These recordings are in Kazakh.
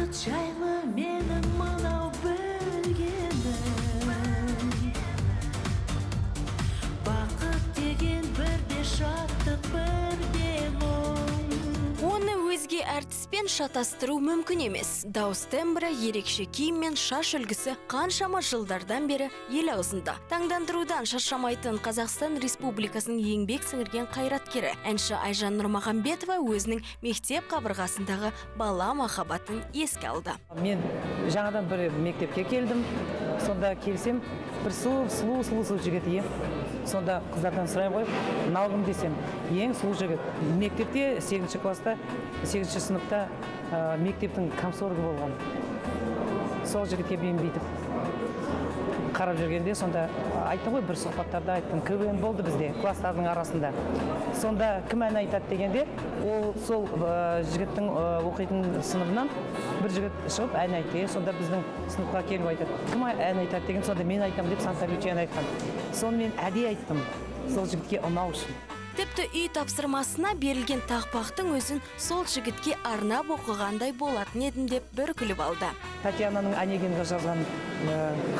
Бақыт жайлы менің мынау білгенім, бақыт деген бірде шаттық, бірде мұң. Оны өзге әртіспен шатастыру мүмкін емес. Дауыс тембрі, ерекше киім мен шаш үлгісі қаншама жылдардан бері ел аузында. Таңдандырудан шаршамайтын Қазақстан Республикасының еңбек сіңірген қайраткері әнші Айжан Нұрмағамбетова өзінің мектеп қабырғасындағы бала махаббатын еске алды. Мен жаңадан бір мектепке келдім. Сонда келсем, бір сұлу, сұлу, сұлу, сұлу жігіт ем. Сонда қыздардан сұраймын ғой, мынау кім десем, ең сұлу жігіт. Мектепте 8 класста, 8 сыныпта мектептің комсоргі болған. Сол жігітке мен бүйтіп қарап жүргенде, сонда айттым ғой, бір сұхбаттарда айттым, КВН болды бізде класстардың арасында. Сонда кім ән айтады дегенде, ол сол жігіттің оқитын сыныбынан бір жігіт шығып ән айтты. Сонда біздің сыныпқа келіп айтады, кім ән айтады деген, сонда мен айтамын деп Санта Лючия ән айтқан. Соны мен әдейі айттым, сол жігітке ұнау үшін. Тіпті үй тапсырмасына берілген тақпақтың өзін сол жігітке арнап оқығандай болатын едім деп бір күліп алды. Татьянаның Онегинға жазған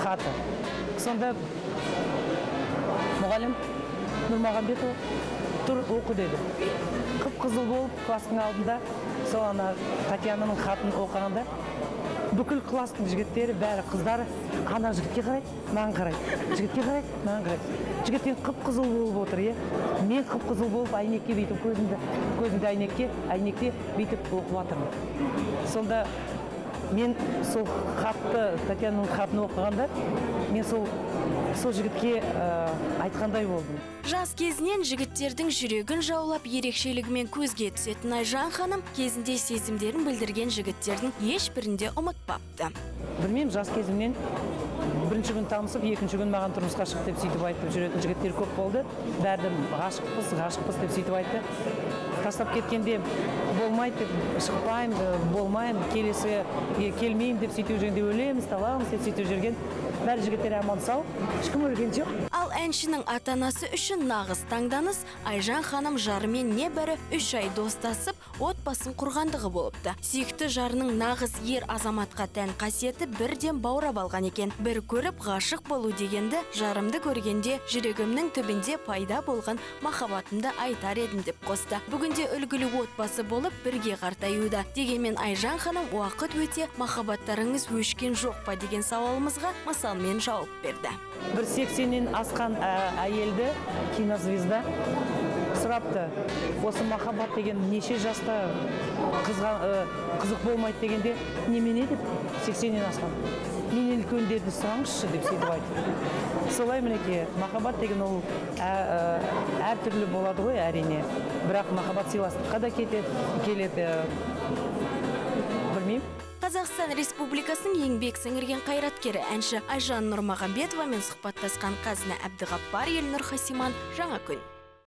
хаты. Сонда мұғалім Нұрмағамбетова тұр оқы деді. Қып-қызыл болып класстың алдында сол ана Татьянаның хатын оқығанда бүкіл класстың жігіттері, бәрі қыздары ана жігітке қарайды, маған қарайды, жігітке қарайды, маған қарайды. Жігіттен қып-қызыл болып отыр, е. Мен қып-қызыл болып әйнекке бүйтіп көзімді әйнекте бүйтіп оқып жатырмын. Сонда мен сол хатты, Татьянаның хатын оқығанда, мен сол жігітке айтқандай болдым. Жас кезінен жігіттердің жүрегін жаулап, ерекшелігімен көзге түсетін Айжан ханым кезінде сезімдерін білдірген жігіттердің ешбірінде ұмытпапты. Білмеймін, жас кезімнен бірінші күн танысып, екінші күн маған тұрмысқа шық деп сөйтіп айтып жүретін жігіттер көп болды. Бәрі ғашықпыз, ғашықпыз деп сөйтіп айтты. Тастап кеткенде болмайды деп шықпаймын, болмаймын, келесі келмеймін деп сөйтіп жүргенде өлеміз, таламыз деп сөйтіп жүрген. Бәрі жігіттер аман сау, ешкім өлген жоқ. Ал әншінің ата-анасы үшін нағыз таңданыс Айжан ханым жарымен небәрі 3 ай достасып, отбасын құрғандығы болыпты. Сүйікті жарының нағыз ер азаматқа тән қасиеті бірден баурап алған екен. Бір көріп ғашық болу дегенді жарымды көргенде жүрегімнің түбінде пайда болған махаббатымды айтар едім деп қосты. Бүгінде үлгілі отбасы болып бірге қартаюда. Дегенмен Айжан ханым уақыт өте махаббаттарыңыз өшкен жоқ па деген сауалымызға мысалмен жауап берді. Бір 80-нен асқан әйелді кинозвезда сұрапты. Осы махаббат деген неше жаста қызық болмайды дегенде, немене деп 80-нен асқан. Менен үлкендерді сұраңызшы деп сөйтіп айтты. Солай мінекей, махаббат деген ол әртүрлі болады ғой әрине. Бірақ махаббат сыйластыққа да келеді. Білмеймін. Қазақстан Республикасының еңбек сіңірген қайраткері әнші Айжан Нұрмағамбетовамен сұхбаттасқан Қазына Әбдіғаппар, Елнұр Хасиман, Жаңа күн.